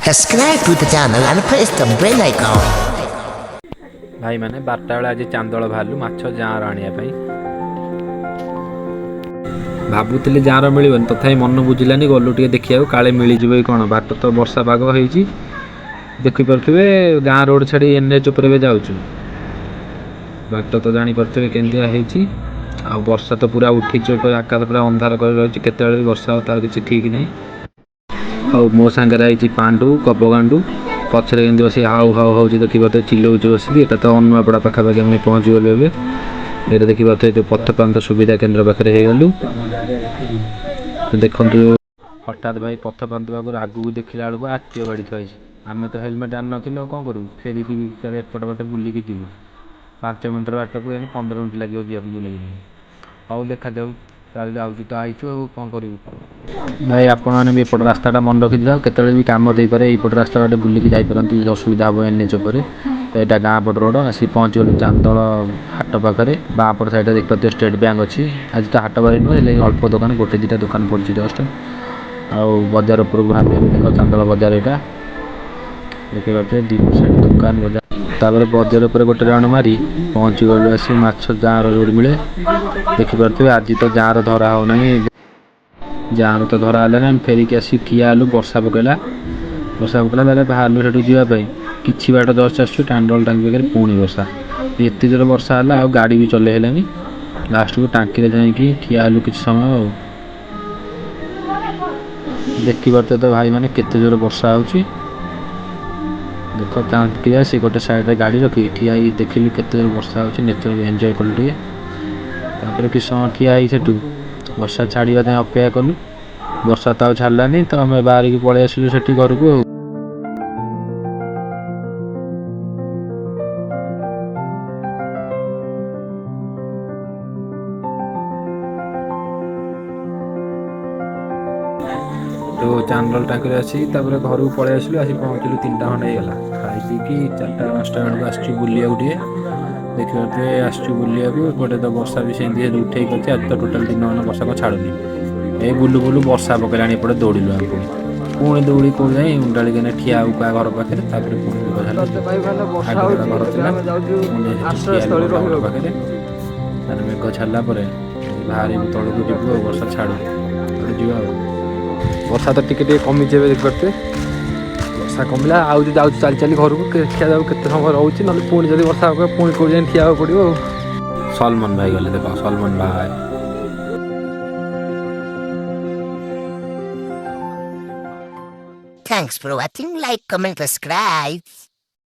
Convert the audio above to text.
Subscribe to the channel and press the bell icon. ଭାଇମାନେ, 12ଟା ବେଳେ ଆଜି ଚାନ୍ଦଳ ବାହାରିଲୁ ମାଛ ଯାଁର ଆଣିବା ପାଇଁ। ଭାବୁଥିଲି ଯାଁର ମିଳିବନି, ତଥାପି ମନ ବୁଝିଲାନି, ଗଲୁ ଟିକେ ଦେଖିବାକୁ, କାଳେ ମିଳିଯିବ କି କ'ଣ। ବାଟ ତ ବର୍ଷା ପାଗ ହେଇଛି, ଦେଖିପାରୁଥିବେ। ଗାଁ ରୋଡ଼ ଛାଡ଼ି ଏନ୍ଏଚ୍ ଉପରେ ଏବେ ଯାଉଛୁ। ବାଟ ତ ଜାଣିପାରୁଥିବେ କେମିତିଆ ହେଇଛି। ଆଉ ବର୍ଷା ତ ପୁରା ଉଠିଛି ଉପରେ, ଆକାଶ ପୁରା ଅନ୍ଧାର କରି ରହିଛି। କେତେବେଳେ ବି ବର୍ଷା ହେବ ତାର କିଛି ଠିକ୍ ନାହିଁ। ଆଉ ମୋ ସାଙ୍ଗରେ ଆଇଛି ପାଣ୍ଡୁ କବଗାଣ୍ଡୁ। ପଛରେ କେମିତି ବସି ହାଉ ହାଉ ହେଉଛି ଦେଖିପାରୁଥିବେ, ଚିଲଉଛି ବସିକି। ଏଇଟା ତ ଅନୁଆପଡ଼ା ପାଖାପାଖି ଆମେ ପହଞ୍ଚିଗଲୁ ଏବେ। ଏଇଟା ଦେଖିପାରୁଥିବେ, ଯେଉଁ ପଥପ୍ରାନ୍ତ ସୁବିଧା କେନ୍ଦ୍ର ପାଖରେ ହେଇଗଲୁ। ତ ଦେଖନ୍ତୁ, ହଠାତ୍ ଭାଇ ପଥପ୍ରାନ୍ତ ପାଖରୁ ଆଗକୁ ଦେଖିଲା ବେଳକୁ ଆର୍ଟିଓ ଗାଡ଼ି ଥୁଆ ହେଇଛି। ଆମେ ତ ହେଲମେଟ୍ ଆଣିନଥିଲୁ, ଆଉ କ'ଣ କରିବୁ? ଫେରିକି ତାର ଏପଟ ବାଟେ ବୁଲିକି ଯିବୁ। 5 ମିନିଟ୍ର ବାଟକୁ ଏଇନେ 15 ମିନିଟ୍ ଲାଗିବ ଯିବାକୁ ବୁଲିକି। ହଉ, ଦେଖାଯାଉ। ତାହେଲେ ଯାଉଛୁ ତ, ଆଇଛୁ, ଆଉ କ'ଣ କରିବୁ? ଭାଇ, ଆପଣମାନେ ବି ଏପଟ ରାସ୍ତାଟା ମନେ ରଖିଥାଅ, କେତେବେଳେ ବି କାମ ଦେଇପାରେ। ଏଇପଟ ରାସ୍ତା ବାଟେ ବୁଲିକି ଯାଇପାରନ୍ତି, ଅସୁବିଧା ହେବ ଏନ୍ଏଚ୍ ଉପରେ। ତ ଏଇଟା ଗାଁ ପଟ ରୋଡ଼। ଆସିକି ପହଞ୍ଚିଗଲୁ ଚାନ୍ଦଳ ହାଟ ପାଖରେ। ବାଁ ପଟ ସାଇଡ଼୍ରେ ଦେଖିପାରୁଥିବେ ଷ୍ଟେଟ୍ ବ୍ୟାଙ୍କ ଅଛି। ଆଜି ତ ହାଟ ବାରି ନୁହେଁ, ହେଲେ ଅଳ୍ପ ଦୋକାନ, ଗୋଟେ ଦୁଇଟା ଦୋକାନ ପଡ଼ିଛି ଜଷ୍ଟ। ଆଉ ବଜାର ଉପରକୁ ବାହାରିଲେ ଏବେ ଦେଖ, ଚାନ୍ଦଳ ବଜାର ଏଇଟା ଦେଖିପାରୁଥିବେ, ଦୁଇ ସାଇଡ଼୍ ଦୋକାନ ବଜାର। ତାପରେ ବଜାର ଉପରେ ଗୋଟେ ରାଉଣ୍ଡ ମାରି ପହଞ୍ଚିଗଲୁ ଆସି ମାଛ ଯାଁର ଯୋଉଠି ମିଳେ। ଦେଖିପାରୁଥିବେ, ଆଜି ତ ଯାଁର ଧରା ହେଉନାହିଁ। ଯାଁର ତ ଧରା ହେଲାନି, ଆମେ ଫେରିକି ଆସିକି ଠିଆ ହେଲୁ। ବର୍ଷା ପକେଇଲା, ବର୍ଷା ପକେଇଲା। ତାହେଲେ ବାହାରିଲୁ ସେଠୁ ଯିବା ପାଇଁ। କିଛି ବାଟ ଜଷ୍ଟ ଆସିଛୁ, ଟାଣ୍ଡଳ ଟାଙ୍କି ପାଖରେ ପୁଣି ବର୍ଷା। ଏତେ ଜୋରେ ବର୍ଷା ହେଲା, ଆଉ ଗାଡ଼ି ବି ଚଲେଇ ହେଲାନି। ଲାଷ୍ଟକୁ ଟାଙ୍କିରେ ଯାଇକି ଠିଆ ହେଲୁ କିଛି ସମୟ। ଆଉ ଦେଖିପାରୁଥିବେ ତ ଭାଇମାନେ, କେତେ ଜୋରେ ବର୍ଷା ହେଉଛି। ଦେଖ, ଟାଙ୍କିରେ ଆସି ଗୋଟେ ସାଇଡ଼ରେ ଗାଡ଼ି ରଖି ଠିଆ ହେଇକି ଦେଖିଲୁ କେତେ ଜୋରେ ବର୍ଷା ହେଉଛି। ନେଚରକୁ ଏନ୍ଜୟ କଲୁ ଟିକେ। ତାପରେ କିଛି ସମୟ ଠିଆ ହେଇ ସେଠୁ ବର୍ଷା ଛାଡ଼ିବା ଯାଏଁ ଅପେକ୍ଷା କଲୁ। ବର୍ଷା ତ ଆଉ ଛାଡ଼ିଲାନି, ତ ଆମେ ବାହାରିକି ପଳେଇ ଆସିଲୁ ସେଠି ଘରକୁ। ଆଉ ତ ଚାନ୍ଦଳ ଟାଙ୍କିରେ ଆସି ତାପରେ ଘରକୁ ପଳେଇ ଆସିଲୁ। ଆସି ପହଞ୍ଚିଲୁ 3ଟା ଖଣ୍ଡେ ହେଇଗଲା। ଖାଇ ପିଇକି 4ଟା 5ଟା ବେଳକୁ ଆସିଛୁ ବୁଲିବାକୁ ଟିକେ। ଦେଖିପାରୁଥିବେ, ଆସିଛୁ ବୁଲିବାକୁ। ଏପଟେ ତ ବର୍ଷା ବି ସେମିତି ହେଲେ ଉଠେଇକି ଅଛି। ଆଜି ତ ଟୋଟାଲ୍ ଦିନମାନ ବର୍ଷା କ'ଣ ଛାଡ଼ୁନି। ଏଇ ବୁଲୁ ବୁଲୁ ବର୍ଷା ପକେଇଲାଣି ଏପଟେ। ଦୌଡ଼ିଲୁ ଆମେ ପୁଣି ପୁଣି ଦୌଡ଼ି କୋଉଠି ଯାଇ ଉଣ୍ଡାଳିକିନା ଠିଆ ହବୁ କାହା ଘର ପାଖରେ। ତାପରେ ପୁଣି ମେଘ ଛାଡ଼ିଲେ ତ ଭାଇମାନେ, ବର୍ଷା ଆଗରେ ହେଉଛି। ଘର ଏବେ ଥିଲା। ଆମେ ଯାଉଛୁ ପୁଣି ସେଠି ଠିଆ ହେଲୁ ଆଶ୍ରୟସ୍ଥଳୀ ଘର ରହିବାକୁ। ପାଖରେ। ତାପରେ ମେଘ ଛାଡ଼ିଲା ପରେ ବାହାରିବୁ, ତଳକୁ ଯିବୁ। ଆଉ ବର୍ଷା ଛାଡ଼ୁ, ତାପରେ ଯିବା। ଆଉ ବର୍ଷା ତ ଟିକେ ଟିକେ କମିଛି ଏବେ, ଦେଖିପାରୁଥିବେ। ବର୍ଷା କମିଲା। ଆଉ ଯୋଉ ଯାଉଛୁ ଚାଲି ଚାଲି ଘରକୁ, ଦେଖିବା ଯାଉ କେତେ ସମୟ ରହୁଛି। ନହେଲେ ପୁଣି ଯଦି ବର୍ଷା ହବ, ପୁଣି କୋଉଠି ଯାଇ ଠିଆ ହେବାକୁ ପଡ଼ିବ। ଆଉ ସଲମନ ଭାଇ ଗଲେ, ଦେଖ ସଲମନ ଭାଇ। Thanks for watching. Like, comment, subscribe.